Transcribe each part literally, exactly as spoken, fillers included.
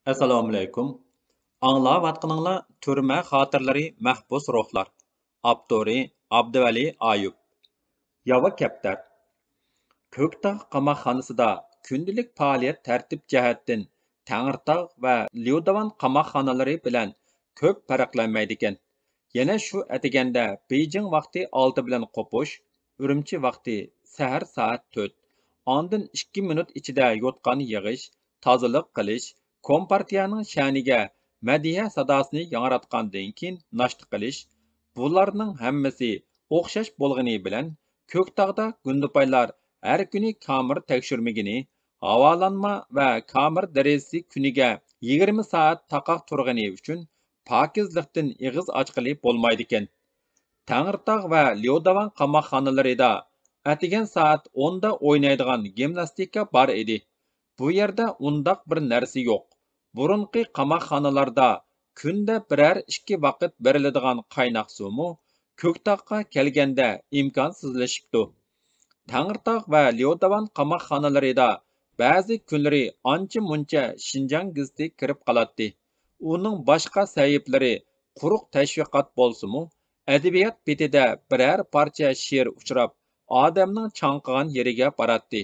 ئەسسالامۇئەلەيكۇم. ئاڭلاۋاتقىنىڭلار تۈرمە خاتىرىلىرى، مەھبۇس روھلار. ئاپتورى ئابدۇۋەلى ئايۇپ. ياۋا كەپتەر. كۆكتاغ قاماقخانىسىدا كۈندىلىك پائالىيەت تەرتىپ جەھەتتىن تەڭرىتاغ ۋە ليۇداۋان قاماقخانىلىرى بىلەن كۆپ پەرقلەنمەيدىكەن. يەنە شۇ ئەتىگەندە بېيجىڭ ۋاقتى ئالتە بىلەن قوپۇش، ئۈرۈمچى ۋاقتى سەھەر سائەت تۆت، ئاندىن ئىككى مىنۇت ئىچىدە يوتقان يىغىش، تازىلىق قىلىش، كومپارتىيەنىڭ شەنىگە مەدھىيە ساداسىنى ياڭراتقاندىن كېيىن ناشتا قىلىش، بۇلارنىڭ ھەممىسى ئوخشاش بولغىنى بىلەن، كۆكتاغدا گۇندىپايلار ھەر كۈنى كامېر تەكشۈرمىگىنى، ھاۋالانما ۋە كامېر دېرىزىسى كۈنىگە يىگىرمە سائەت تاقاق تۇرغىنى ئۈچۈن پاكىزلىقتىن ئېغىز ئاچقىلى بولمايدىكەن. تەڭرىتاغ ۋە ليۇداۋان قاماقخانىلىرىدا ئەتىگەن سائەت ئوندا ئوينايدىغان گىمناستىكا بار ئىدى. بۇ يەردە ئۇنداق بىر نەرسە يوق. بۇرۇنقى قاماقخانىلاردا كۈندە بىرەر ئىككى ۋاقىت بېرىلىدىغان قايناق سۇمۇ كۆكتاغقا كەلگەندە ئىمكانسىزلىشىپتۇ. تەڭرىتاغ ۋە ليۇداۋان قاماقخانىلىرىدا بەزى كۈنلىرى ئانچە-مۇنچە شىنجاڭ گېزىتى كىرىپ قالاتتى. ئۇنىڭ باشقا سەھىپىلىرى قۇرۇق تەشۋىقات بولسىمۇ، ئەدەبىيات بېتىدە بىرەر پارچە شېئىر ئۇچراپ، ئادەمنىڭ چاڭقىغان يېرىگە باراتتى.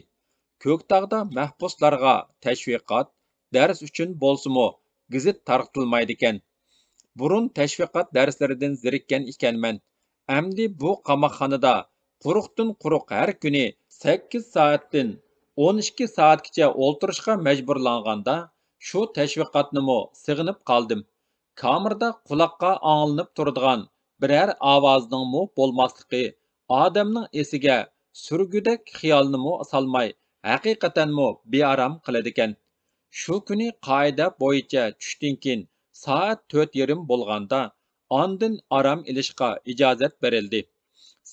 كۆكتاغدا مەھبۇسلارغا تەشۋىقات، دەرس ئۈچۈن بولسىمۇ گېزىت تارقىتىلمايدىكەن. بۇرۇن تەشۋىقات دەرسلىرىدىن زېرىككەن ئىكەنمەن. ئەمدى بۇ قاماقخانىدا قۇرۇقتىن قۇرۇق ھەر كۈنى سەككىز سائەتتىن ئون ئىككى سائەتكىچە ئولتۇرۇشقا مەجبۇرلانغاندا، شۇ تەشۋىقاتنىمۇ سېغىنىپ قالدىم. كامېردا قۇلاققا ئاڭلىنىپ تۇرىدىغان بىرەر ئاۋازنىڭمۇ بولماسلىقى ئادەمنىڭ ئېسىگە سۈرگۈدەك خىيالنىمۇ سالماي، ھەقىقەتەنمۇ بىئارام قىلىدىكەن. شۇ كۈنى قائىدە بويىچە چۈشتىن كېيىن سائەت تۆت يېرىم بولغاندا، ئاندىن ئارام ئېلىشقا ئىجازەت بېرىلدى.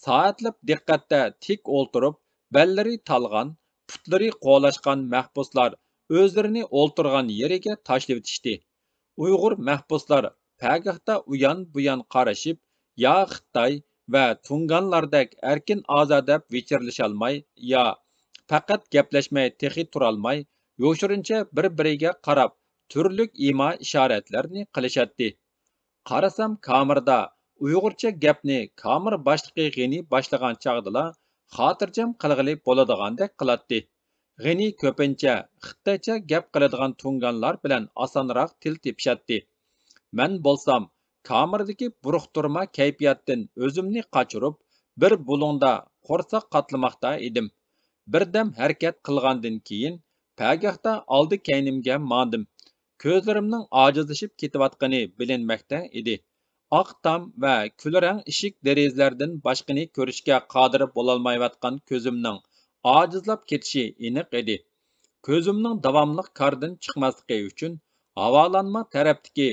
سائەتلەپ دىققەتتە تىك ئولتۇرۇپ، بەللىرى تالغان، پۇتلىرى قولاشقان مەھبۇسلار ئۆزلىرىنى ئولتۇرغان يېرىگە تاشلىۋېتىشتى. ئۇيغۇر مەھبۇسلار پەگاھتا ئۇيان-بۇيان قارىشىپ، يا خىتاي ۋە تۇڭگانلاردەك ئەركىن-ئازادە ۋىچىرلىشالماي، يا پەقەت گەپلەشمەي تېخى تۇرالماي، يوشۇرۇنچە بىر-بىرىگە قاراپ، تۈرلۈك ئىما-ئىشارەتلەرنى قىلىشاتتى. قارىسام، كامېردا ئۇيغۇرچە گەپنى كامېر باشلىقى غېنى باشلىغان چاغدىلا خاتىرجەم قىلغىلى بولىدىغاندەك قىلاتتى. غېنى كۆپىنچە خىتايچە گەپ قىلىدىغان تۇڭگانلار بىلەن ئاسانراق تىل تېپىشاتتى. مەن بولسام، كامېردىكى بۇرۇقتۇرما كەيپىياتتىن ئۆزۈمنى قاچۇرۇپ، بىر بۇلۇڭدا قورساق قاتلىماقتا ئىدىم. بىردەم ھەرىكەت قىلغاندىن كېيىن، پەگاھتا ئالدى-كەينىمگە ماڭدىم. كۆزلىرىمنىڭ ئاجىزلىشىپ كېتىۋاتقىنى بىلىنمەكتە ئىدى. ئاق تام ۋە كۈلرەڭ ئىشىك دېرىزىلەردىن باشقىنى كۆرۈشكە قادىر بولالمايۋاتقان كۆزۈمنىڭ ئاجىزلاپ كېتىشى ئېنىق ئىدى. كۆزۈمنىڭ داۋاملىق كاردىن چىقماسلىقى ئۈچۈن، ھاۋالانما تەرەپتىكى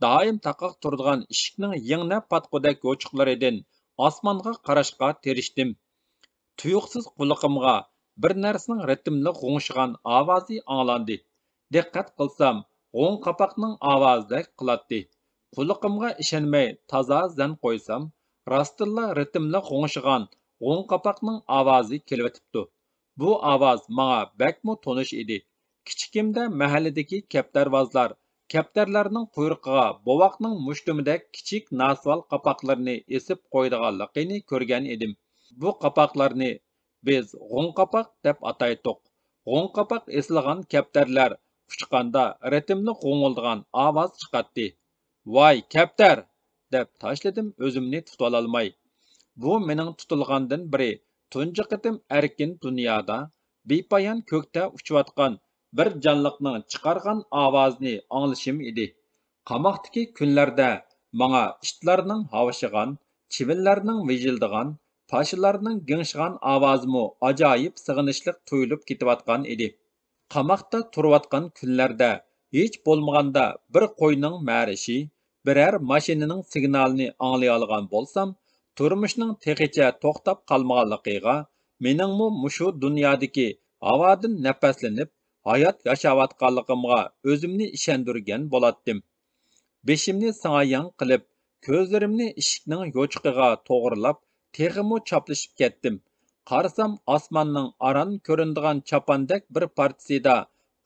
دائىم تاقاق تۇرىدىغان ئىشىكنىڭ يىڭنە پاتقۇدەك يوچۇقلىرىدىن ئاسمانغا قاراشقا تىرىشتىم. تۇيۇقسىز قۇلىقىمغا بىر نەرسىنىڭ رىتىملىق غوڭشىغان ئاۋازى ئاڭلاندى. دىققەت قىلسام، غوڭ قاپاقنىڭ ئاۋازىدەك قىلاتتى. قۇلىقىمغا ئىشەنمەي تازا زەن قويسام، راستتىنلا رىتىملىق غوڭشىغان غوڭ قاپاقنىڭ ئاۋازى كېلىۋېتىپتۇ. بۇ ئاۋاز ماڭا بەكمۇ تونۇش ئىدى. كىچىكىمدە مەھەللىدىكى كەپتەرۋازلار كەپتەرلەرنىڭ قۇيرۇقىغا بوۋاقنىڭ مۇشتۇمىدەك كىچىك ناسۋال قاپاقلىرىنى ئېسىپ قويىدىغانلىقىنى كۆرگەن ئىدىم. بۇ قاپاقلارنى بىز غوڭ قاپاق دەپ ئاتايتتۇق. غوڭ قاپاق ئېسىلغان كەپتەرلەر ئۇچقاندا رىتىملىق غوڭۇلدىغان ئاۋاز چىقاتتى. ۋاي، كەپتەر! دەپ تاشلىدىم ئۆزۈمنى تۇتۇۋالالماي. بۇ مېنىڭ تۇتۇلغاندىن بېرى تۇنجى قېتىم ئەركىن دۇنيادا، بىپايان كۆكتە ئۇچۇۋاتقان بىر جانلىقنىڭ چىقارغان ئاۋازىنى ئاڭلىشىم ئىدى. قاماقتىكى كۈنلەردە ماڭا ئىتلارنىڭ ھاۋشىغان، چىۋىنلەرنىڭ ۋىژىلدىغان، پاشىلارنىڭ گىڭشىغان ئاۋازىمۇ ئاجايىپ سېغىنىشلىق تۇيۇلۇپ كېتىۋاتقان ئىدى. قاماقتا تۇرۇۋاتقان كۈنلەردە ھېچ بولمىغاندا بىر قوينىڭ مەرىشى، بىرەر ماشىنىنىڭ سىگنالىنى ئاڭلىيالىغان بولسام، تۇرمۇشنىڭ تېخىچە توختاپ قالمىغانلىقىغا، مېنىڭمۇ مۇشۇ دۇنيادىكى ھاۋادىن نەپەسلىنىپ، ھايات ياشاۋاتقانلىقىمغا ئۆزۈمنى ئىشەندۈرگەن بولاتتىم. بېشىمنى سىڭاياڭ قىلىپ، كۆزلىرىمنى ئىشىكنىڭ يوچۇقىغا توغرىلاپ، تېخىمۇ چاپلىشىپ كەتتىم. قارىسام، ئاسماننىڭ ئاران كۆرۈنىدىغان چاپاندەك بىر پارچىسىدا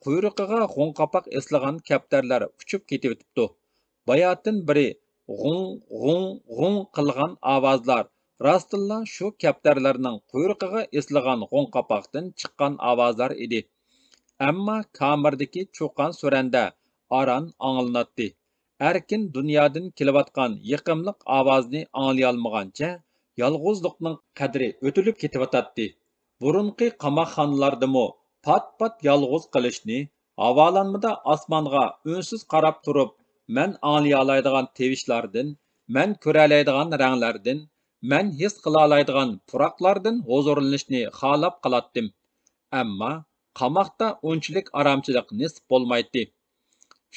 قۇيرۇقىغا غوڭ قاپاق ئېسىلغان كەپتەرلەر ئۇچۇپ كېتىۋېتىپتۇ. باياتىن بىرى غوڭ، غوڭ، غوڭ قىلغان ئاۋازلار راستتىنلا شۇ كەپتەرلەرنىڭ قۇيرۇقىغا ئېسىلغان غوڭ قاپاقتىن چىققان ئاۋازلار ئىدى. ئەمما كامېردىكى چۇقان-سۈرەندە ئاران ئاڭلىناتتى. ئەركىن دۇنيادىن كېلىۋاتقان يېقىملىق ئاۋازنى ئاڭلىيالمىغانچە، يالغۇزلۇقنىڭ قەدرى ئۆتۈلۈپ كېتىۋاتاتتى. بۇرۇنقى قاماقخانىلاردىمۇ پات-پات يالغۇز قېلىشنى، ھاۋالانمىدا ئاسمانغا ئۈنسىز قاراپ تۇرۇپ، مەن ئاڭلىيالايدىغان تىۋىشلاردىن، مەن كۆرەلەيدىغان رەڭلەردىن، مەن ھېس قىلالايدىغان پۇراقلاردىن ھۇزۇرلىنىشنى خالاپ قالاتتىم. ئەمما قاماقتا ئۇنچىلىك ئارامچىلىق نېسىپ بولمايتتى.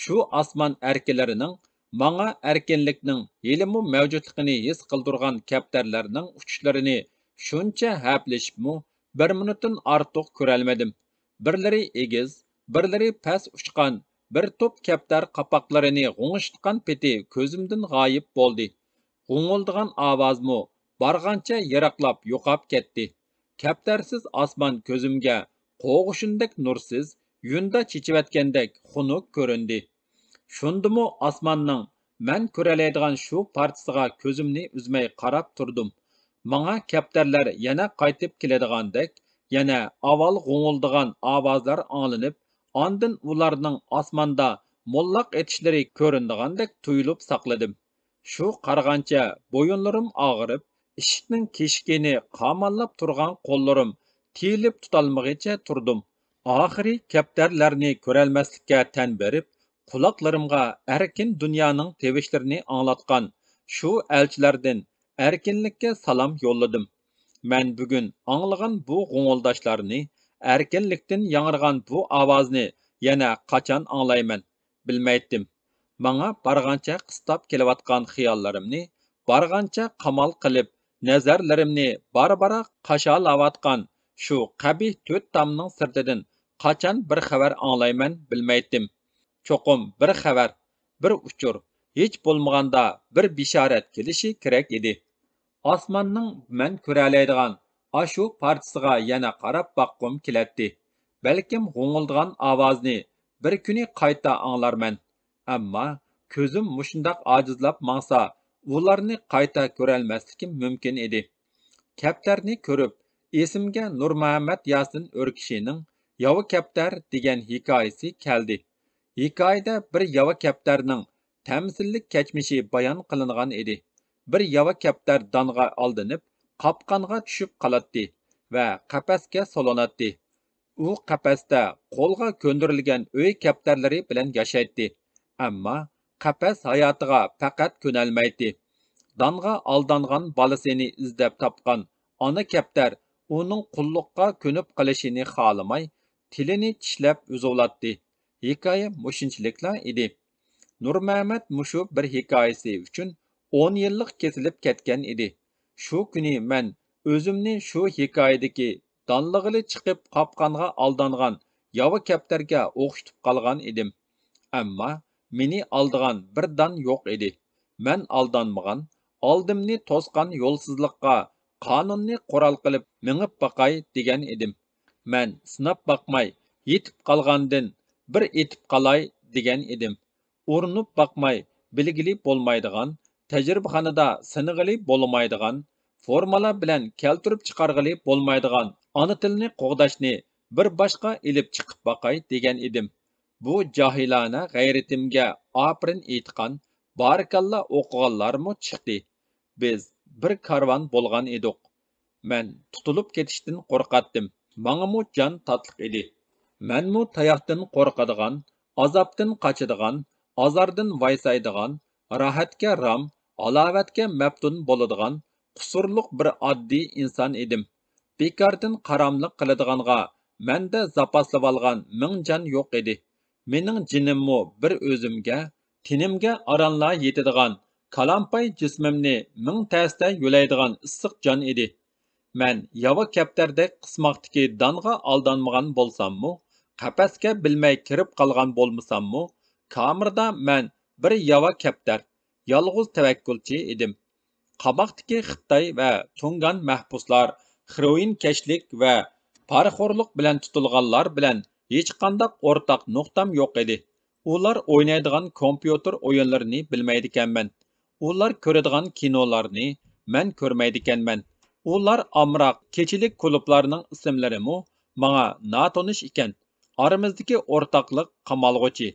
شۇ ئاسمان ئەركىلىرىنىڭ ماڭا ئەركىنلىكنىڭ ھېلىمۇ مەۋجۇتلۇقىنى ھېس قىلدۇرغان كەپتەرلەرنىڭ ئۇچۇشلىرىنى شۇنچە ھەپىلىشىپمۇ بىر مىنۇتتىن ئارتۇق كۆرەلمىدىم. بىرلىرى ئېگىز، بىرلىرى پەس ئۇچقان بىر توپ كەپتەر قاپاقلىرىنى غوڭۇشتقان پېتى كۆزۈمدىن غايىب بولدى. غوڭۇلدىغان ئاۋازمۇ بارغانچە يىراقلاپ يوقاپ كەتتى. كەپتەرسىز ئاسمان كۆزۈمگە قوغۇشۇندەك نۇرسىز، يۇندا چېچىۋەتكەندەك خۇنۈك كۆرۈندى. شۇندىمۇ ئاسماننىڭ مەن كۆرەلەيدىغان شۇ پارچىسىغا كۆزۈمنى ئۈزمەي قاراپ تۇردۇم. ماڭا كەپتەرلەر يەنە قايتىپ كېلىدىغاندەك، يەنە ئاۋۋال غوڭۇلدىغان ئاۋازلار ئاڭلىنىپ، ئاندىن ئۇلارنىڭ ئاسماندا موللاق ئېتىشلىرى كۆرۈنىدىغاندەك تۇيۇلۇپ ساقلىدىم. شۇ قارىغانچە بويۇنلىرىم ئاغرىپ، ئىشىكنىڭ كېشىكىنى قاماللاپ تۇرغان قوللىرىم تىيىلىپ تۇتالمىغىچە تۇردۇم. ئاخىرى كەپتەرلەرنى كۆرەلمەسلىككە تەن بېرىپ، قۇلاقلىرىمغا ئەركىن دۇنيانىڭ تىۋىشلىرىنى ئاڭلاتقان شۇ ئەلچىلەردىن ئەركىنلىككە سالام يوللىدىم. مەن بۈگۈن ئاڭلىغان بۇ غوڭۇلداشلارنى، ئەركىنلىكتىن ياڭرىغان بۇ ئاۋازنى يەنە قاچان ئاڭلايمەن؟ بىلمەيتتىم. ماڭا بارغانچە قىستاپ كېلىۋاتقان خىياللىرىمنى بارغانچە قامال قىلىپ، نەزەرلىرىمنى بارا-بارا قاشالاۋاتقان شۇ قەبىھ تۆت تامنىڭ سىرتىدىن قاچان بىر خەۋەر ئاڭلايمەن بىلمەيتتىم. چوقۇم بىر خەۋەر، بىر ئۇچۇر، ھېچ بولمىغاندا بىر بېشارەت كېلىشى كېرەك ئىدى. ئاسماننىڭ مەن كۆرەلەيدىغان ئاشۇ پارچىسىغا يەنە قاراپ باققۇم كېلەتتى. بەلكىم غوڭۇلدىغان ئاۋازنى بىر كۈنى قايتا ئاڭلارمەن. ئەمما كۆزۈم مۇشۇنداق ئاجىزلاپ ماڭسا، ئۇلارنى قايتا كۆرەلمەسلىكىم مۇمكىن ئىدى. كەپتەرنى كۆرۈپ، ئېسىمگە نۇرمۇھەممەت ياسىن ئۆركىشىنىڭ ياۋا كەپتەر دېگەن ھېكايىسى كەلدى. ھېكايىدە بىر ياۋا كەپتەرنىڭ تەمسىللىك كەچمىشى بايان قىلىنغان ئىدى. بىر ياۋا كەپتەر دانغا ئالدىنىپ، قاپقانغا چۈشۈپ قالاتتى ۋە قەپەسكە سولىناتتى. ئۇ قەپەستە قولغا كۆندۈرۈلگەن ئۆي كەپتەرلىرى بىلەن ياشايتتى. ئەمما قەپەس ھاياتىغا پەقەت كۆنەلمەيتتى. دانغا ئالدانغان بالىسىنى ئىزدەپ تاپقان ئانا كەپتەر ئۇنىڭ قۇللۇققا كۆنۈپ قېلىشىنى خالىماي، تىلىنى چىشلەپ ئۈزۈۋالاتتى. ھېكايە مۇشۇنچىلىكلا ئىدى. نۇرمەمەت مۇشۇ بىر ھېكايىسى ئۈچۈن ئون يىللىق كېسىلىپ كەتكەن ئىدى. شۇ كۈنى مەن ئۆزۈمنى شۇ ھېكايىدىكى دانلىغىلى چىقىپ قاپقانغا ئالدانغان ياۋا كەپتەرگە ئوخشىتىپ قالغان ئىدىم. ئەمما مېنى ئالدىغان بىر دان يوق ئىدى. مەن ئالدانمىغان، ئالدىمنى توسقان يولسىزلىققا قانۇننى قورال قىلىپ مېڭىپ باقاي دېگەن ئىدىم. مەن سىناپ باقماي، يېتىپ قالغاندىن بىر ئېتىپ قالاي دېگەن ئىدىم. ئۇرۇنۇپ باقماي، بىلگىلى بولمايدىغان، تەجرىبىخانىدا سىنىغىلى بولمايدىغان، فورمۇلا بىلەن كەلتۈرۈپ چىقارغىلى بولمايدىغان ئانا تىلنى قوغداشنى بىر باشقا ئېلىپ چىقىپ باقاي دېگەن ئىدىم. بۇ جاھىلانە غەيرىتىمگە ئاپىرىن ئېيتقان، بارىكاللا ئوقۇغانلارمۇ چىقتى. بىز بىر كارۋان بولغان ئىدۇق. مەن تۇتۇلۇپ كېتىشتىن قورقاتتىم. ماڭىمۇ جان تاتلىق ئىدى. مەنمۇ تاياقتىن قورقىدىغان، ئازابتىن قاچىدىغان، ئازاردىن ۋايسايدىغان، راھەتكە رام، ھالاۋەتكە مەپتۇن بولىدىغان، قۇسۇرلۇق بىر ئاددىي ئىنسان ئىدىم. بىكاردىن قاراملىق قىلىدىغانغا مەندە زاپاسلىۋالغان مىڭ جان يوق ئىدى. مېنىڭ جېنىممۇ بىر ئۆزۈمگە، تېنىمگە ئارانلا يېتىدىغان، كالامپاي جىسمىمنى مىڭ تەستە يۆلەيدىغان ئىسسىق جان ئىدى. مەن ياۋا كەپتەردەك قىسماقتىكى دانغا ئالدانمىغان بولساممۇ، قەپەسكە بىلمەي كىرىپ قالغان بولمىساممۇ، كامېردا مەن بىر ياۋا كەپتەر، يالغۇز تەۋەككۈلچى ئىدىم. قاماقتىكى خىتاي ۋە تۇڭگان مەھبۇسلار خېروئىنكەشلىك ۋە پارىخورلۇق بىلەن تۇتۇلغانلار بىلەن ھېچقانداق ئورتاق نۇقتام يوق ئىدى. ئۇلار ئوينايدىغان كومپيۇتېر ئويۇنلىرىنى بىلمەيدىكەنمەن. ئۇلار كۆرىدىغان كىنولارنى مەن كۆرمەيدىكەنمەن. ئۇلار ئامراق كېچىلىك كۇلۇبلارنىڭ ئىسىملىرىمۇ ماڭا ناتونۇش ئىكەن. ئارىمىزدىكى ئورتاقلىق قامالغۇچى.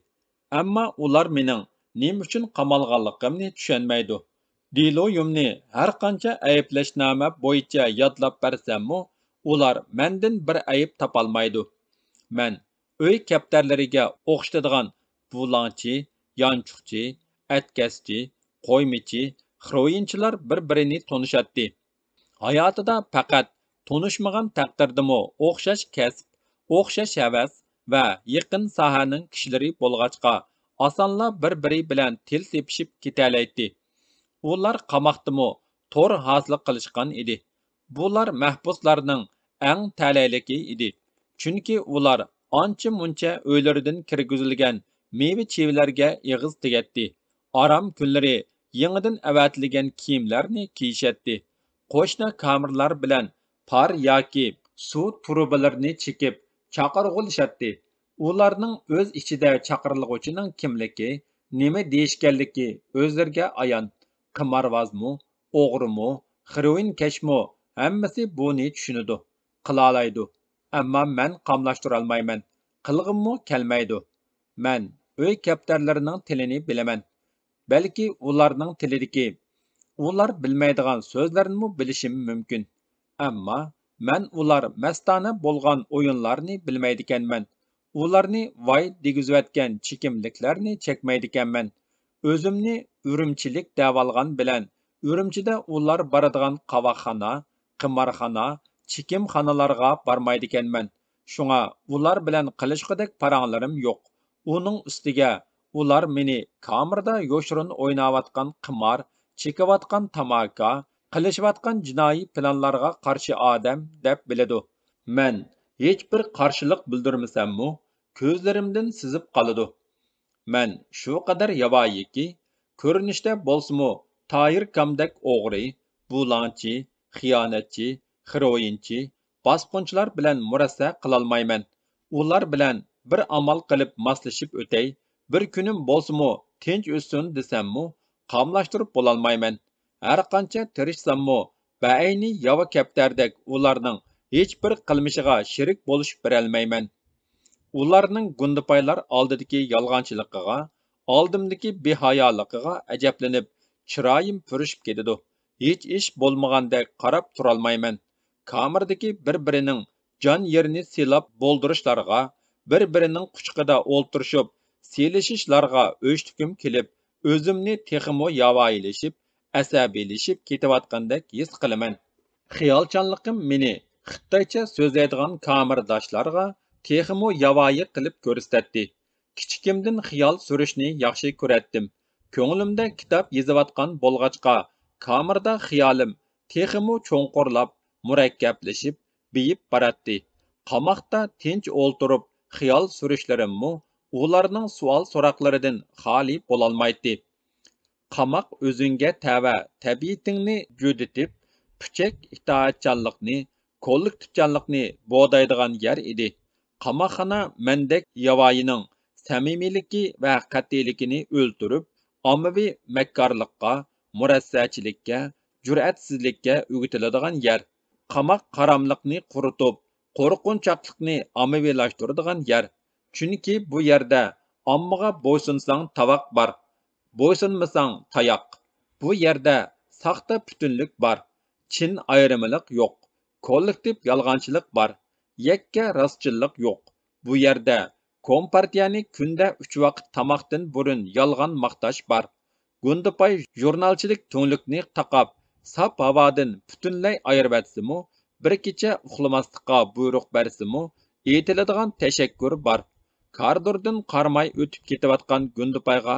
ئەمما ئۇلار مېنىڭ نېمە ئۈچۈن قامالغانلىقىمنى چۈشەنمەيدۇ. دېلويۇمنى ھەرقانچە ئەيىبلەشنامە بويىچە يادلاپ بەرسەممۇ، ئۇلار مەندىن بىر ئەيىب تاپالمايدۇ. مەن ئۆي كەپتەرلىرىگە ئوخشىتىدىغان بۇلاڭچى، يانچۇقچى، ئەتكەسچى، قويمىچى، خىرويىنچىلار بىر-بىرىنى تونۇشاتتى. ھاياتىدا پەقەت تونۇشمىغان تەقدىردىمۇ ئوخشاش كەسىپ، ئوخشاش ھەۋەس ۋە يېقىن ساھەنىڭ كىشىلىرى بولغاچقا، ئاسانلا بىر-بىرى بىلەن تىل تېپىشىپ كېتەلەيتتى. ئۇلار قاماقتىمۇ تور ھاسىل قىلىشقان ئىدى. بۇلار مەھبۇسلارنىڭ ئەڭ تەلەيلىكى ئىدى. چۈنكى ئۇلار ئانچە-مۇنچە ئۆيلىرىدىن كىرگۈزۈلگەن مېۋە-چېۋىلەرگە ئېغىز تېگەتتى. ئارام كۈنلىرى يېڭىدىن ئەۋەتىلگەن كىيىملەرنى كىيىشەتتى. قوشنا كامېرلار بىلەن پار ياكى سۇ تۇرۇبىلىرىنى چېكىپ چاقىرغۇلىشاتتى. ئۇلارنىڭ ئۆز ئىچىدە چاقىرىلغۇچىنىڭ كىملىكى، نېمە دېيىشكەنلىكى ئۆزلىرىگە ئايان. قىمارۋازمۇ، ئوغرىمۇ، خىروئىنكەشمۇ، ھەممىسى بۇنى چۈشىنىدۇ، قىلالايدۇ. ئەمما مەن قاملاشتۇرالمايمەن، قىلغۇممۇ كەلمەيدۇ. مەن ئۆي كەپتەرلىرىنىڭ تىلىنى بىلىمەن. بەلكى ئۇلارنىڭ تىلىدىكى ئۇلار بىلمەيدىغان سۆزلەرنىمۇ بىلىشىم مۇمكىن. ئەمما مەن ئۇلار مەستانە بولغان ئويۇنلارنى بىلمەيدىكەنمەن. ئۇلارنى ۋاي دېگۈزۈۋەتكەن چېكىملىكلەرنى چەكمەيدىكەنمەن. ئۆزۈمنى ئۈرۈمچىلىك دەۋالغان بىلەن، ئۈرۈمچىدە ئۇلار بارىدىغان قاۋاقخانا، قىمارخانا، چېكىمخانىلارغا بارمايدىكەنمەن. شۇڭا ئۇلار بىلەن قىلىشقۇدەك پاراڭلىرىم يوق. ئۇنىڭ ئۈستىگە ئۇلار مېنى كامېردا يوشۇرۇن ئويناۋاتقان قىمار، چېكىۋاتقان تاماكا، قىلىشىۋاتقان جىنايى پىلانلارغا قارشى ئادەم دەپ بىلىدۇ. مەن ھېچبىر قارشىلىق بىلدۈرمىسەممۇ، كۆزلىرىمدىن سىزىپ قالىدۇ. مەن شۇ قەدەر ياۋايىكى، كۆرۈنۈشتە بولسىمۇ تاھىر كامدەك ئوغرى، بۇلاڭچى، خىيانەتچى، خىروئىنچى، باسقۇنچىلار بىلەن مۇرەسسە قىلالمايمەن. ئۇلار بىلەن بىر ئامال قىلىپ ماسلىشىپ ئۆتەي، بىر كۈنۈم بولسىمۇ تىنچ ئۆتسۇن دېسەممۇ، قاملاشتۇرۇپ بولالمايمەن. ھەرقانچە تىرىشساممۇ، بەئەينى ياۋا كەپتەردەك ئۇلارنىڭ ھېچبىر قىلمىشىغا شېرىك بولۇشۇپ بېرەلمەيمەن. ئۇلارنىڭ گۇندىپايلار ئالدىدىكى يالغانچىلىقىغا، ئالدىمدىكى بىھايالىقىغا ئەجەبلىنىپ، چىرايىم پۈرۈشۈپ كېتىدۇ. ھېچ ئىش بولمىغاندەك قاراپ تۇرالمايمەن. كامېردىكى بىر-بىرىنىڭ جان يېرىنى سىلاپ بولدۇرۇشلارغا، بىر-بىرىنىڭ قۇچىقىدا ئولتۇرۇشۇپ سىيلىشىشلارغا ئۆچتۈكۈم كېلىپ، ئۆزۈمنى تېخىمۇ ياۋايىلىشىپ، ئەسەبىيلىشىپ كېتىۋاتقاندەك ھېس قىلىمەن. خىيالچانلىقىم مېنى خىتايچە سۆزلەيدىغان كامېرداشلارغا تېخىمۇ ياۋايى قىلىپ كۆرسىتەتتى. كىچىكىمدىن خىيال سۈرۈشنى ياخشى كۆرەتتىم. كۆڭلۈمدە كىتاب يېزىۋاتقان بولغاچقا، كامېردا خىيالىم تېخىمۇ چوڭقۇرلاپ، مۇرەككەپلىشىپ، بېيىپ باراتتى. قاماقتا تىنچ ئولتۇرۇپ خىيال سۈرۈشلىرىممۇ ئۇلارنىڭ سوئال-سوراقلىرىدىن خالىي بولالمايتتى. قاماق ئۆزۈڭگە تەۋە تەبىئىتىڭنى جۈدىتىپ، پۈچەك ئىتائەتچانلىقنى، كوللېكتىپچانلىقنى بۇغدايدىغان يەر ئىدى. قاماقخانا مەندەك ياۋايىنىڭ سەمىمىيلىكى ۋە قەتئىيلىكىنى ئۆلتۈرۈپ، ئاممىۋى مەككارلىققا، مۇرەسسەچىلىككە، جۈرئەتسىزلىككە ئۆگىتىلىدىغان يەر. قاماق قاراملىقنى قۇرۇتۇپ، قورقۇنچاقلىقنى ئاممىۋىلاشتۇرىدىغان يەر. چۈنكى بۇ يەردە ئاممىغا بويسۇنساڭ تاۋاق بار، بويسۇنمىساڭ تاياق. بۇ يەردە ساختا پۈتۈنلۈك بار، چىن ئايرىمىلىق يوق، كوللېكتىپ يالغانچىلىق بار، يەككە راستچىللىق يوق. بۇ يەردە كومپارتىيەنى كۈندە ئۈچ ۋاقىت تاماقتىن بۇرۇن يالغان ماختاش بار. گۇندىپاي ژۇرنالچىلىك تۈڭلۈكنى تاقاپ، ساپ ھاۋادىن پۈتۈنلەي ئايرىۋەتسىمۇ، بىر كېچە ئۇخلىماسلىققا بۇيرۇق بەرسىمۇ، ئېيتىلىدىغان تەشەككۈر بار. كارىدوردىن قارىماي ئۆتۈپ كېتىۋاتقان گۇندىپايغا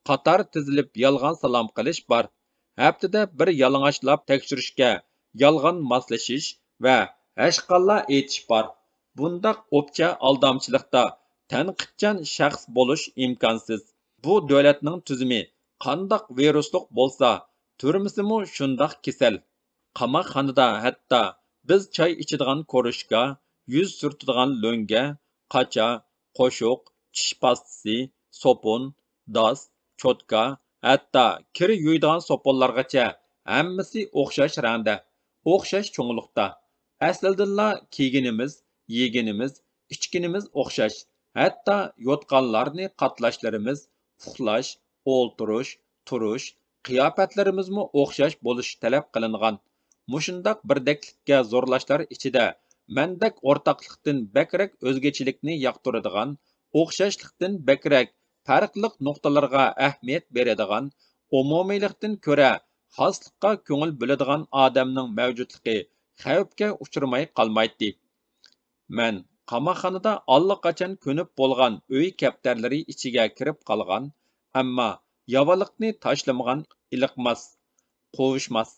قاتار تىزىلىپ يالغان سالام قىلىش بار. ھەپتىدە بىر يالىڭاچلاپ تەكشۈرۈشكە يالغان ماسلىشىش ۋە ھەشقاللا ئېيتىش بار. بۇنداق ئوپچە ئالدامچىلىقتا تەنقىدچان شەخس بولۇش ئىمكانسىز. بۇ دۆلەتنىڭ تۈزۈمى قانداق ۋىرۇسلۇق بولسا، تۈرمىسىمۇ شۇنداق كېسەل. قاماقخانىدا ھەتتا بىز چاي ئىچىدىغان كۇرۇشكا، يۈز سۈرتىدىغان لۆڭگە، قاچا، قوشۇق، چىش پاستىسى، سوپۇن، داس، چوتكا، ھەتتا كىر يۇيىدىغان سوپۇنلارغىچە ھەممىسى ئوخشاش رەڭدە، ئوخشاش چوڭلۇقتا. ئەسلىدىنلا كىيگىنىمىز، يېگىنىمىز، ئىچكىنىمىز ئوخشاش، ھەتتا يوتقانلارنى قاتلاشلىرىمىز، ئۇخلاش، ئولتۇرۇش، تۇرۇش، قىياپەتلىرىمىزمۇ ئوخشاش بولۇشى تەلەپ قىلىنغان. مۇشۇنداق بىردەكلىككە زورلاشلار ئىچىدە مەندەك ئورتاقلىقتىن بەكرەك ئۆزگىچىلىكنى ياقتۇرىدىغان، ئوخشاشلىقتىن بەكرەك پەرقلىق نۇقتىلارغا ئەھمىيەت بېرىدىغان، ئومۇمىيلىقتىن كۆرە خاسلىققا كۆڭۈل بۆلىدىغان ئادەمنىڭ مەۋجۇتلۇقى خەۋپكە ئۇچرىماي قالمايتتى. مەن قاماقخانىدا ئاللىقاچان كۆنۈپ بولغان ئۆي كەپتەرلىرى ئىچىگە كىرىپ قالغان، ئەمما ياۋىلىقنى تاشلىمىغان ئېلىقماس، قوۋۇشماس،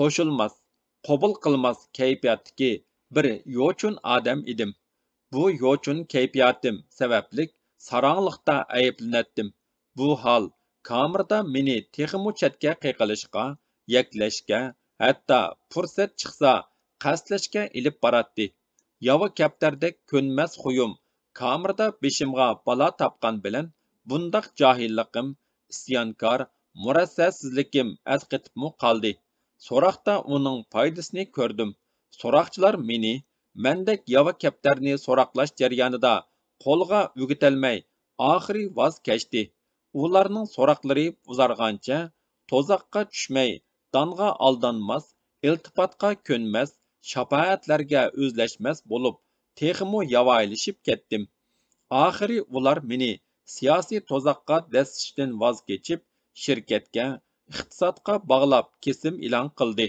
قوشۇلماس، قوبۇل قىلماس كەيپىياتتىكى بىر يوچۇن ئادەم ئىدىم. بۇ يوچۇن كەيپىياتىم سەۋەبلىك ساراڭلىقتا ئەيىبلىنەتتىم. بۇ ھال كامېردا مېنى تېخىمۇ چەتكە قېقىلىشقا، يەكلەشكە، ھەتتا پۇرسەت چىقسا قەستلەشكە ئېلىپ باراتتى. ياۋا كەپتەردەك كۆنمەس خۇيۇم كامېردا بېشىمغا بالا تاپقان بىلەن بۇنداق جاھىللىقىم، ئىسيانكار، مۇرەسسەسىزلىكىم ئەسقېتىپمۇ قالدى. سوراقتا ئۇنىڭ پايدىسىنى كۆردۈم. سوراقچىلار مېنى مەندەك ياۋا كەپتەرنى سوراقلاش جەريانىدا قولغا ئۆگىتەلمەي، ئاخىرى ۋاز كەچتى. ئۇلارنىڭ سوراقلىرى ئۇزارغانچە، توزاققا چۈشمەي، دانغا ئالدانماس، ئىلتىپاتقا كۆنمەس، شاپائەتلەرگە ئۆزلەشمەس بولۇپ، تېخىمۇ ياۋايىلىشىپ كەتتىم. ئاخىرى ئۇلار مېنى سىياسىي توزاققا دەسسىشتىن ۋاز كېچىپ، شىركەتكە، ئىقتىسادقا باغلاپ كېسىم ئېلان قىلدى.